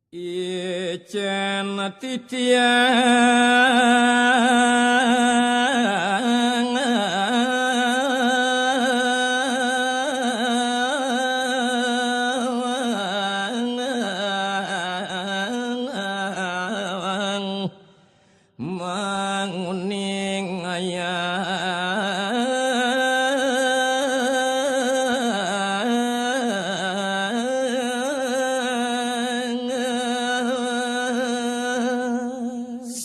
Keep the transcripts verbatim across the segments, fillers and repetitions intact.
Icén titiang manguning ayang.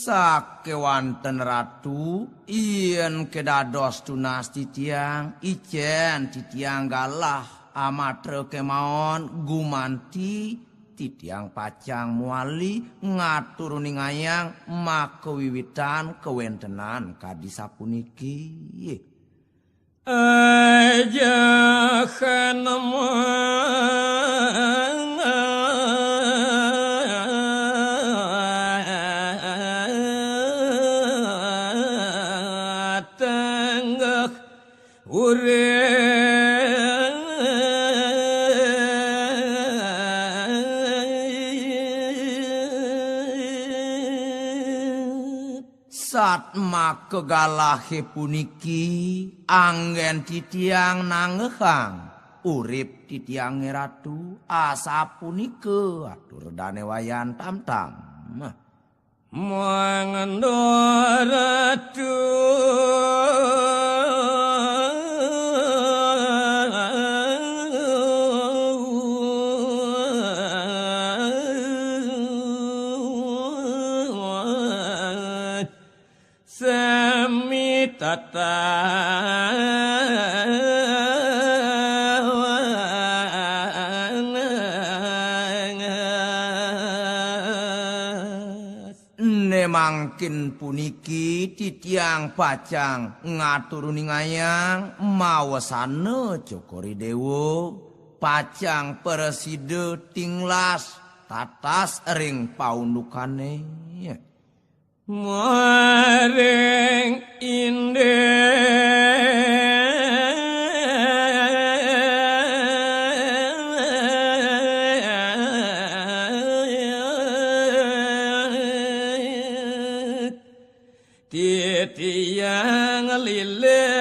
Sakéwanten Ratu, yén ké dados tunas titiang, icén titiang galah amatra kémaon gumanti, titiang pacang mawali ngatur uningayang makawiwitan kawéntenan kadi sapuniki. Ajahan matanggah urip. Satmaka galahé puniki anggén titiang nanggehang urip titiangé Ratu, asapunika atur dané Wayan Tamtam. Mangda Ratu sami tata Né mangkin puniki titiang pacang ngatur uningayang mawasana Cokor I Déwa pacang prasida tinglas tatas ring paundukané. Maring indik titiang lilih.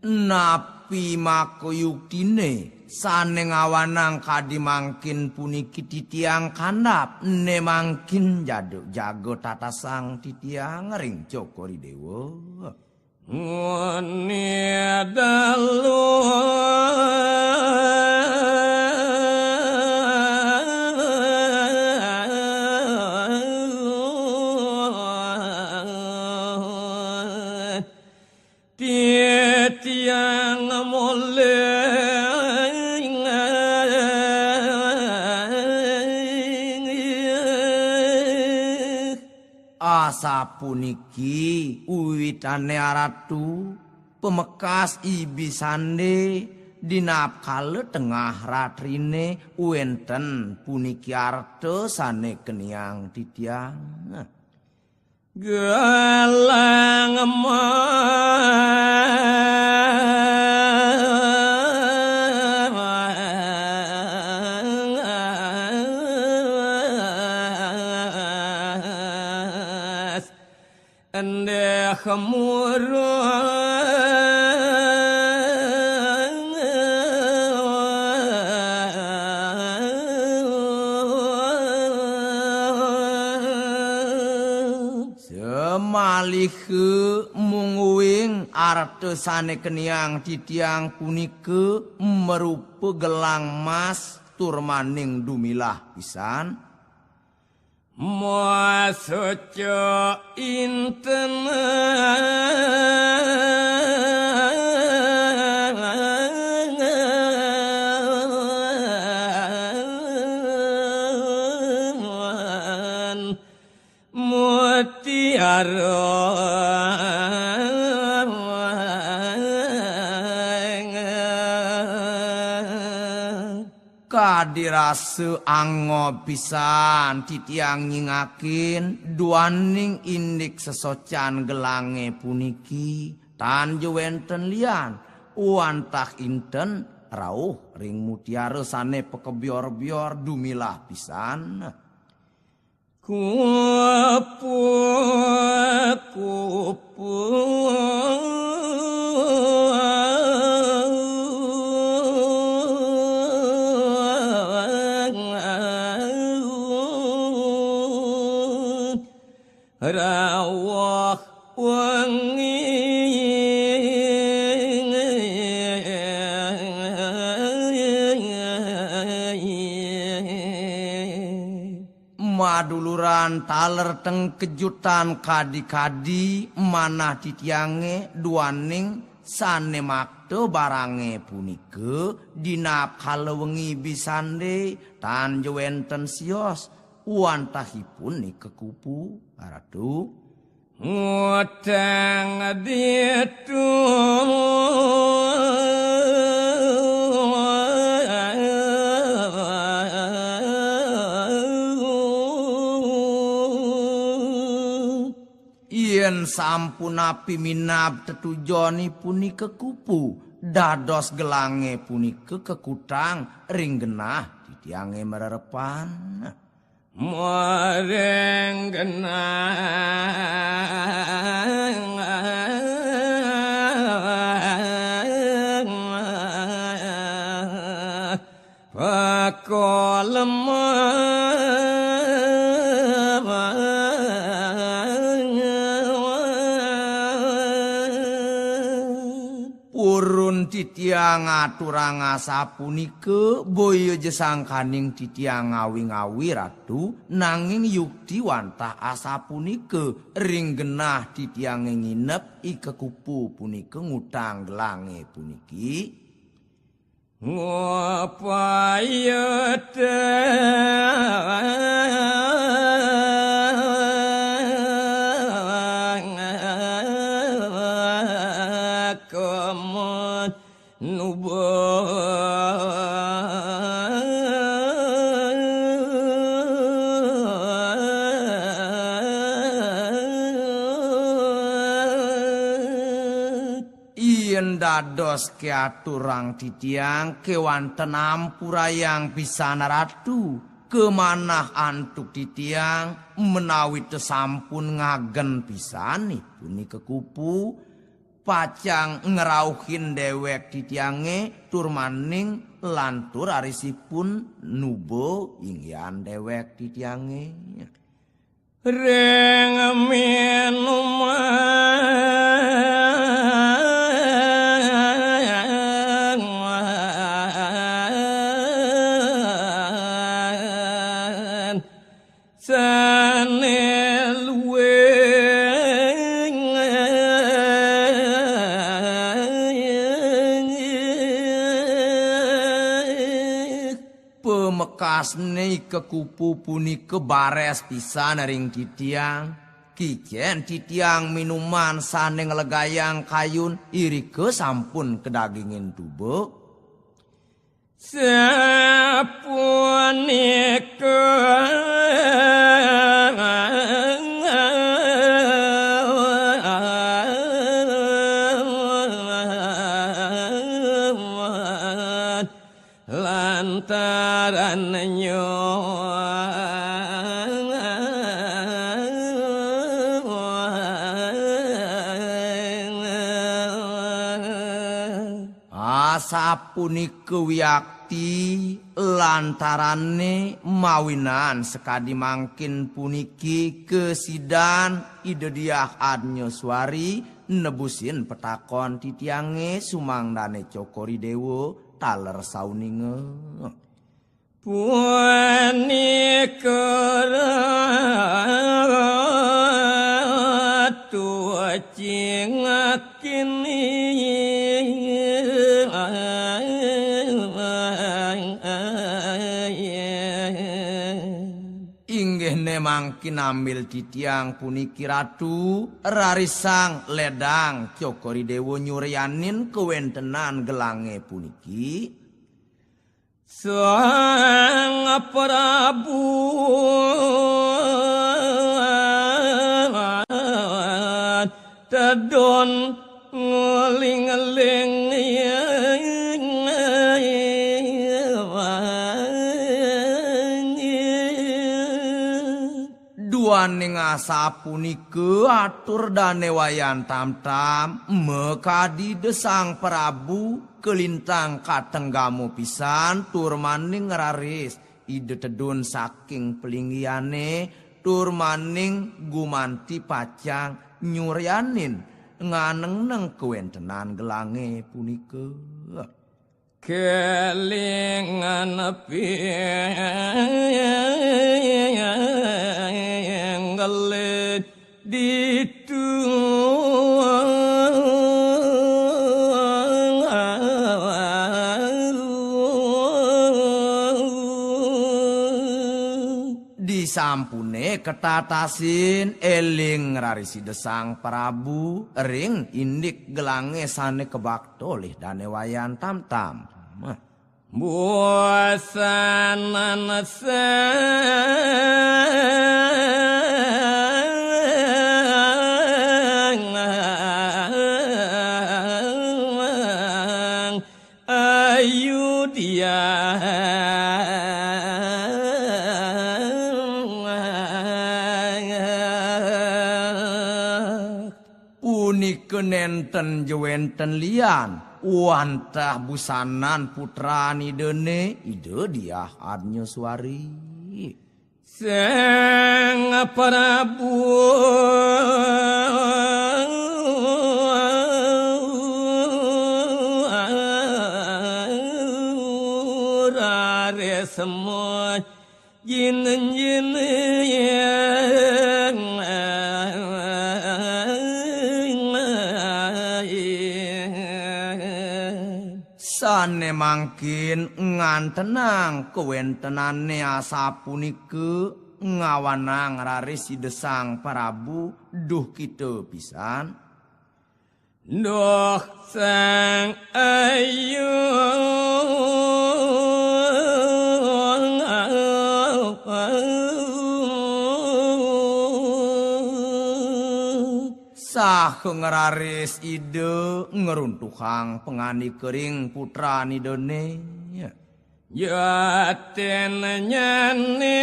Napi makayuktiné sané ngawanang kadi mangkin puniki titiang kandap, né mangkin jadu jaga tatasang titiang ring Cokor I Déwa. Nguni dalu titiang mulih. Asapuniki wiwitané Aratu, pamekas ibi sandé, dinapkala tengah ratriné wénten puniki arta sané keniang titiang. Galang emas endéh murung. Samaliha mungguing arta sané keniang titiang punika marupa gelang mas tur maning dumilah pisan. Masuca inten. Mutiara. Kadi Rasa angob pisan titiang nyingakin duaning indik sesocan gelangé puniki, tan ja wénten lian wantah inten rauh ring mutiara sané pakebior-bior dumilah pisan. Kupu, kupu. Rawuh wengi. Maduluran taler tengkejutan kadi-kadi manah titiangé duaning sané makta barangé punika dinab kala wengi bisandé tan ja wénten sios wantahipun nika kupu, Ratu. Ngutang ditu. Yén sampun napi minab tetujoné punika kupu, dados gelangé punika kakutang ring genah titiangé marerepan. Maring genah pakoleman. Purun titiang ngaturang asapunika, boya ja sangkaning titiang ngawi-ngawi, Ratu, nanging yukti wantah asapunika ring genah titiangé nginep i kekupu punika ngutang gelangé puniki. Ngupayata. Kemud nuba. Yén dados katurang titiang, kéwanten ampurayang pisan Ratu, kamanah antuk titiang, menawi té sampun ngagen pisan ipun nika kupu, pacang ngrauhin déwék titiangé tur maning lantur arisipun nuba inggihan déwék titiangé. Ring minuman. Sané luwih. Pamekasné kekupu punika barés pisan ring titiang. Kicén titiang minuman sané nglegayang kayun, irika sampun kadagingin tuba. Sapunika. Lantaran nyo. Asapunika wiakti lantarané mawinan sakadi mangkin puniki kasidan Ida Diah Adnyaswari nebusin patakon titiangé sumangdané Cokor I Déwa taler sauninga. Punika Ratu cingakini. Inggih né mangkin ambil titiang puniki Ratu, rarisang ledang Cokor I Déwa nyuryanin kawéntenan gelangé puniki. Sang Prabu tedun nguling-nguling. Duaning asapunika atur Dane Wayan Tamtam, makadi Ida Sang Prabu kalintang katenggama pisan tur maning ngraris Ida tedun saking palinggihane tur maning gumanti pacang nyuryanin nganengneng kawentenan gelange punika. Kelingan pinggele ditu. Disampune ketatasin eling raris Ida Sang Prabu ring indik gelange sane kabakta olih Dane Wayan Tamtam. Buasanan sang Ayu Diah. Punika nenten ja wenten lian, wantah busanan putran Idane, Ida Diah Adnyaswari. Sang Prabu raris semua jin-jin. Sane mangkin ngantenang kawentenane asapunika ngawanang raris Ida Sang Prabu duhkita pisan. Duh Sang Ayu saha ngraris Ida ngruntuhang pangandika ring putran Idane. Jatin nyane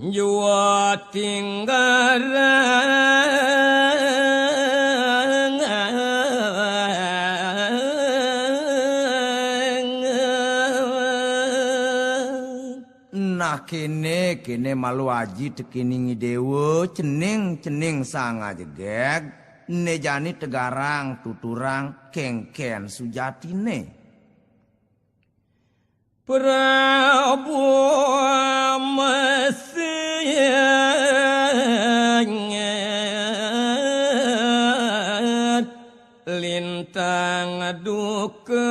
jua tinggarang. Nah, kene, kene malu aji tekening Idewa, cening, cening sang ajegeg, ne jani tegarang tuturang kengken sujatine. Prabu Mesih lintang duka.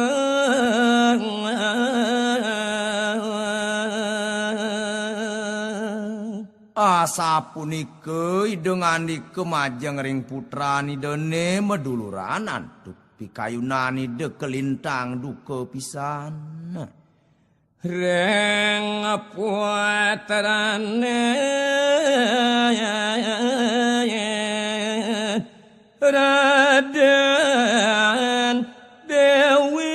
Asapunika Ida ngandika majeng ring putran Idane maduluran antuk pikayunan Ida kalintang duka pisan. Ring putrane Raden Dewi.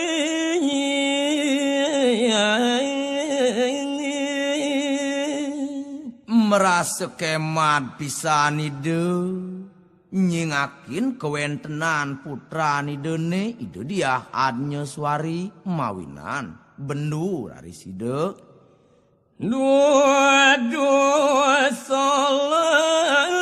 Merasa kemat pisan Ida nyingakin kawentenan putran Idane, Ida Diah Adnyaswari mawinan bendu raris Ida. Duh, duh, salah.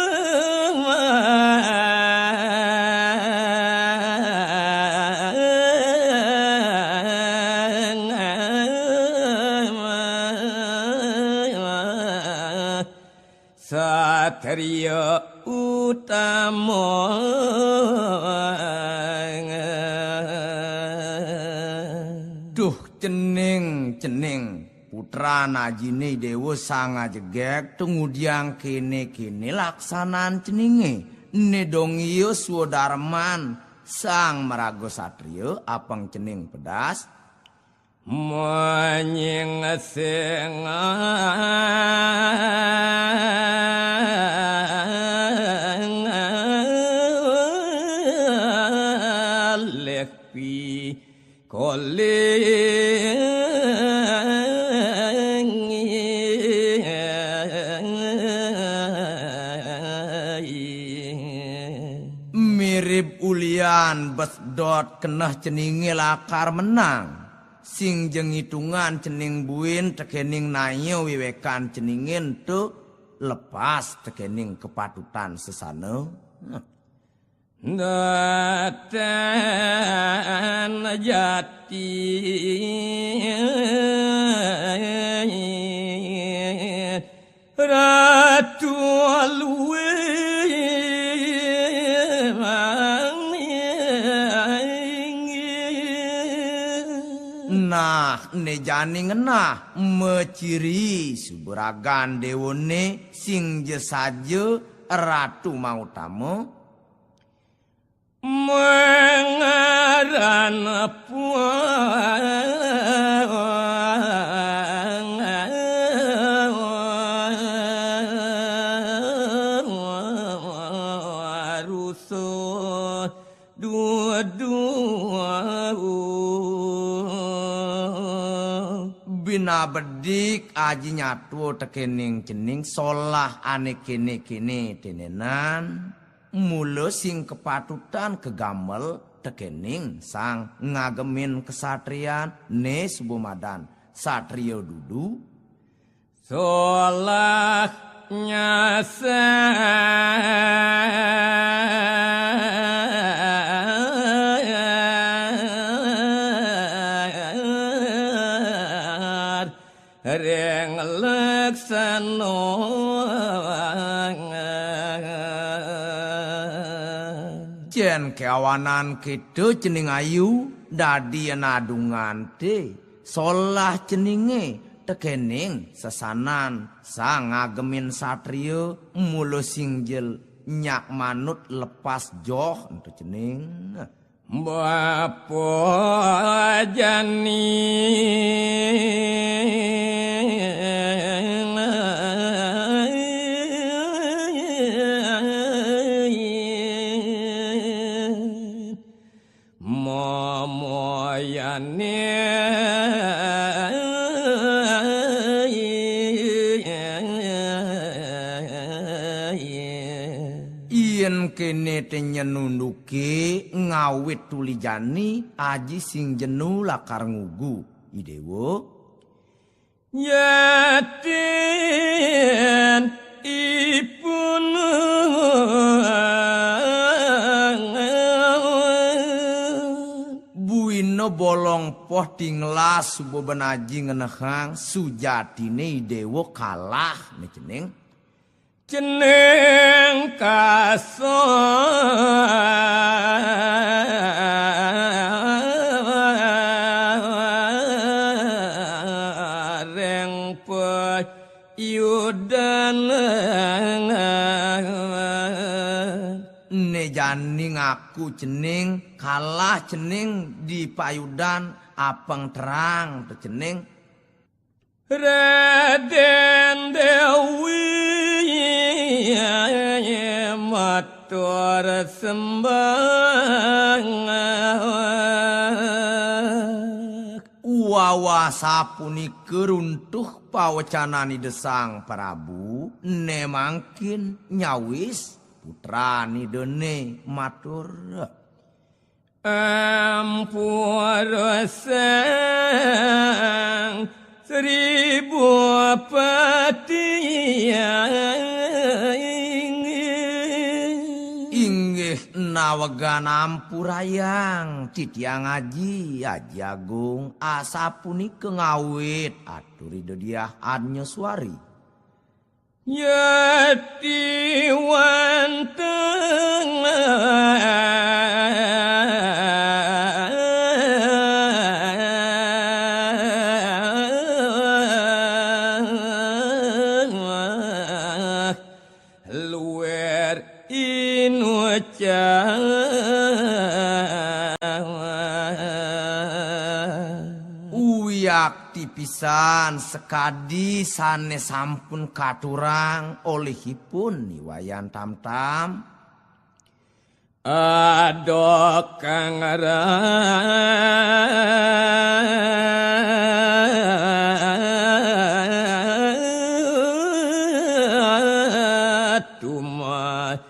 Satria utama. Duh, cening, cening, Putran ajiné Déwa Sang Ajegég, tumudiang kéné-kéné laksanan ceningé. Né dong iya swadarman sang maraga satriya, apang cening pedas. Manying sing alih pi koling. Mirib ulian besdot keneh ceningé lakar menang. Sing ja ngitungan cening buin tekéning naya wiwékan ceningé ento lepas tekéning kepatutan sesana. Natan jati Ratu luwih. Nah, né jani ngenah maciri suba ragan déwané sing ja saja Ratu Mautama. Mangaran puang rusuh dudu. Bina bedik aji nyatua tekéning cening solah ané kéné-kéné tenenan. Mula sing kapatutan kagamel tekéning sang ngagemin kasatrian, né suba madan satria dudu. Solah nyasar ring laksana. Cén kéwanan kéto cening ayu, dadi nadungan té, solah ceningé tekéning sesanan sang ngagemin satria, mula sing ja nyak manut lepas joh ento cening. Bapa jani mamoyane. Yén kéné té nyenunduké ngawit tuli jani, aji sing jenu lakar ngugu, I Déwa. Yadin ipun buina bolong poh tinglas suba ben aji ngenehang sujatiné I Déwa kalah né cening. Cening kasareng payudan. Né jani ngaku cening kalah cening di payudan apang terang to cening. Radén Déwi matur sembah. Wawah sapunika runtuh pawecanan Ida Sang Prabu, né mangkin nyawis putran Idané matur. Ampura Sang Sri Bupati. Inggih nawegan ampurayang titiang Aji, Aji Agung, asapunika ngawit atur Ida Diah Anyaswari. Yati wanteng Uwiakti pisan sakadi sané sampun katurang olihipun Ni Wayan Tamtam. Adok kang ratu mah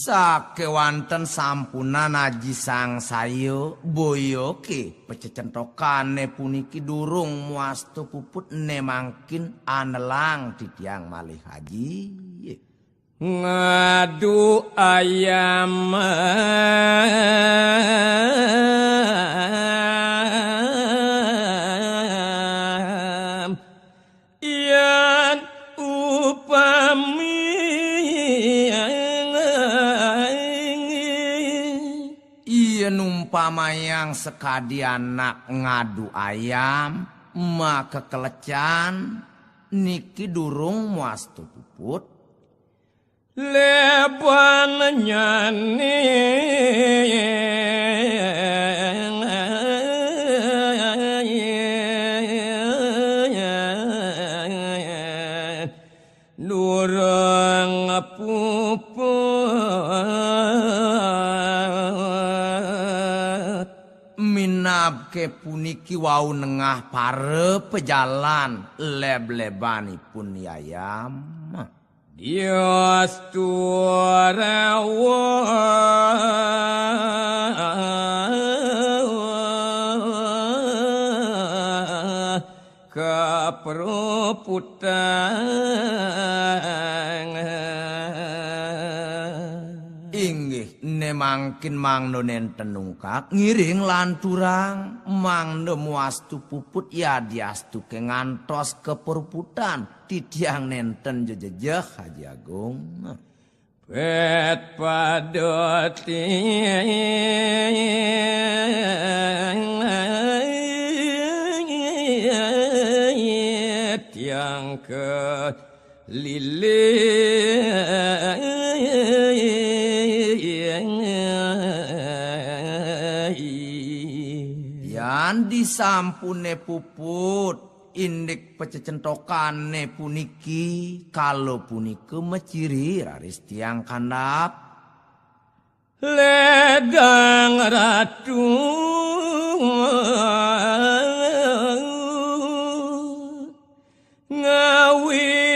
Sakéwanten sampunan Aji Sangsaya, boya ké pacecentokané puniki durung muastu puput, né mangkin anelang titiang malih Aji. Ngadu ayam. Yan upami Yén umpamayang sakadi anak ngadu ayam, makakelecan niki durung muastu puput. Leban nyani durung puput. Minab ké puniki wau nengah para pejalan leb-lebanipun yayam. Diasturawa kapruputan. Inggih, né mangkin mangda nénten nungkak, ngiring lanturang, mangda muastu puput yadiastu ké ngantos kapruputan. Titiang nénten jejejeh, Aji Agung. Pét pada titiang kalilih. Yan disampuné puput indik pacecentokané puniki, kala punika maciri raris tiang kandhap. Ledang Ratu ngawinayang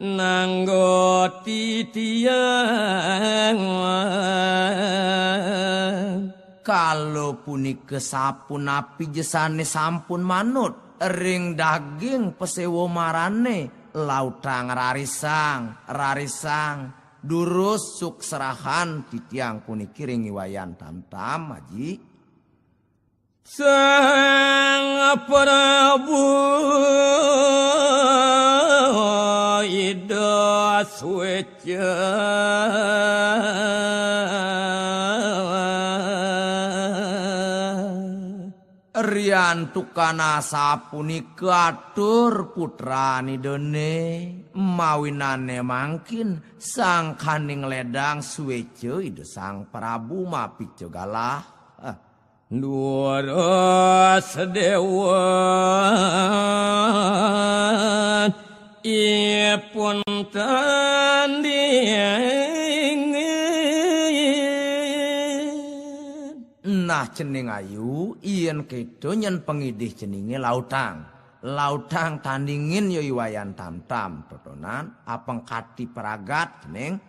nanggo titiang. Kala punika sapunapi ja sané sampun manut ring daging paséwa marané, lautang rarisang, rarisang, durus suksrahan titiang puniki ring Iwayan Tamtam, Aji. Sang Prabu Ida Swéca. Riantukan asapunika atur putran Idané, mawinané mangkin sangkaning ledang swéca Ida Sang Prabu mapica galah. Durus Déwa ipun tandingin. Nah, cening ayu, yén kéto nyén pangidih ceningé lautang. Lautang tandingin ya Iwayan Tamtam, totonan, apang kati pragat, cening.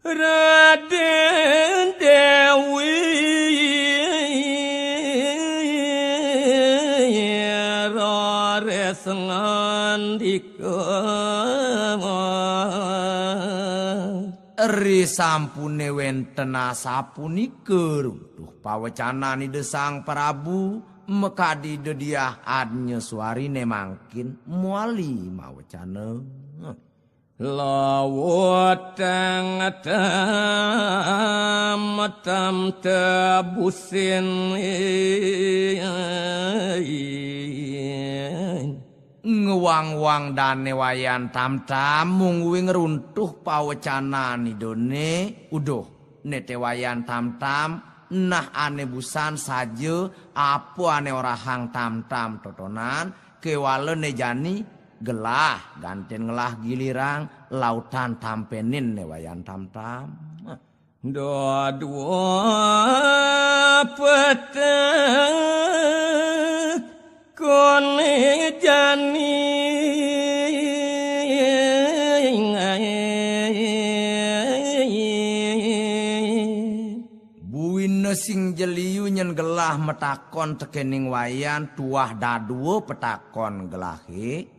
Radén Déwi raris ngandika. Risampuné wénten asapunika runtuh pawecanan Ida Sang Prabu, makadi Ida Diah Adnya Suariné mangkin mawali mawecana. Lawutang tam tam tebusin. Ngwang-wang dane Wayan Tam Tam mung uwing runtuh pawecanan Idane, uduh, ne te Wayan Tam Tam, nah ane busan saja apa ane orahang Tam Tam totonan, kewala ne jani gelah, ganten ngelah gilirang, lautan tampenin ne Wayan Tam Tam. Dadua petek kone jani. Buina sing jeliu nyen gelah matakon tekening Wayan, tuah dadua petakon gelahe.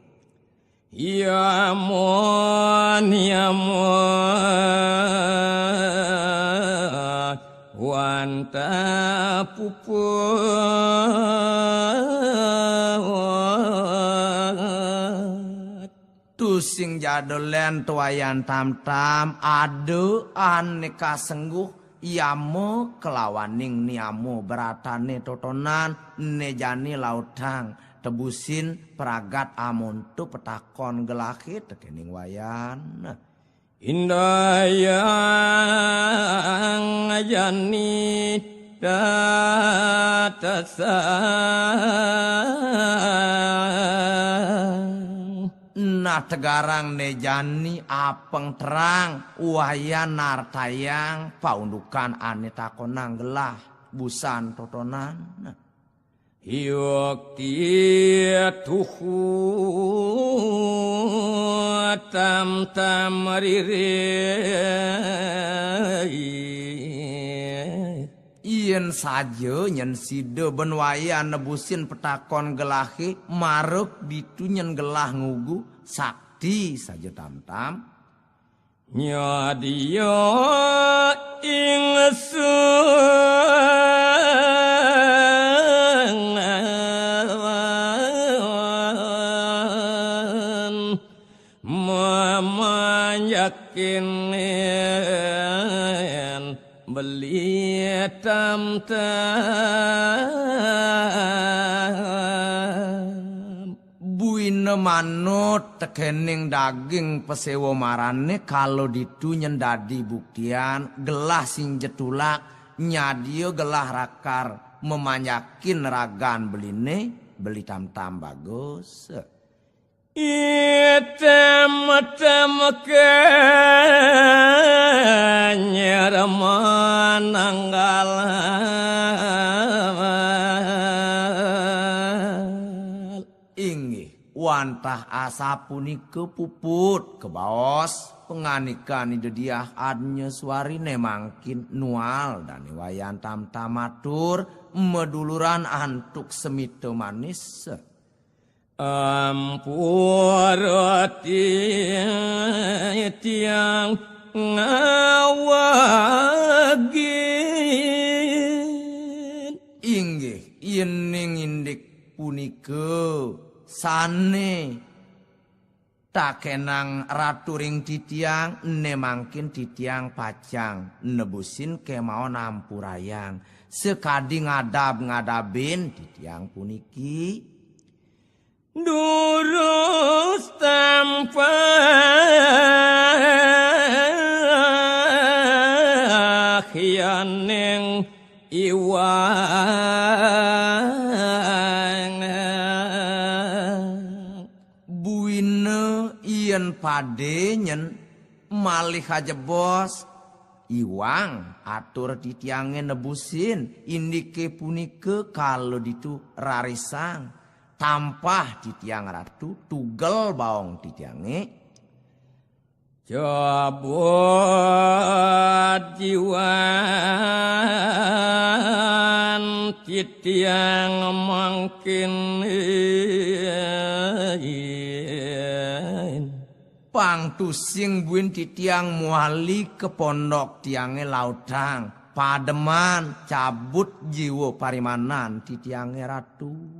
Iya mon, iya mon, wanta puput. Tusing jada len tuayan Tam Tam, ada ane kasengguh yama kelawaning niama beratane totonan, ne jani lautang tebusin pragat amonto petakon gelahe tekening Wayan. Indayang jani tatasang. Nah, tegarang ne jani apeng terang, Wayan nartayang paundukan ane takonang gelah busan totonan. Yukti tuhu tam tam riri. Yen saja nyen sida ben Wayan nebusin petakon gelahe, marep ditu nyen gelah ngugu, sakti saja Tam Tam. Nyadia ingsun mamanjakin beli Tam Tam. Buina manut tekening daging pasewa marane, kala ditu nyen dadi buktian gelah sing jetulak, nyadia gelah rakar mamanjakin ragan beline, beli Tam Tam bagus. Item tem kenyir mananggal. Inggih, wantah asapunika puput kabaos pangandikan Ida Diah Adnya Suarine mangkin nual dane Wayan Tam Tam matur, maduluran antuk semita manis. Ampura ti-, tiang ngawagin. Inggih, yening indik punika sane takenang Ratu ring titiang, ne mangkin titiang pacang nebusin kemaon ampurayang sakadi ngadab-ngadabin titiang puniki. Durus tampah yaning iwang. Buina yen pade nyen malih ajebos iwang, atur titiange nebusin, indike punika kala ditu rarisang. Tampah titiang Ratu, tugel baong titiange. Cabut jiwan titiang mangkin. Pang tusing buin titiang muali ka pondok tiange lautang, pademan cabut jiwa parimanan titiange Ratu.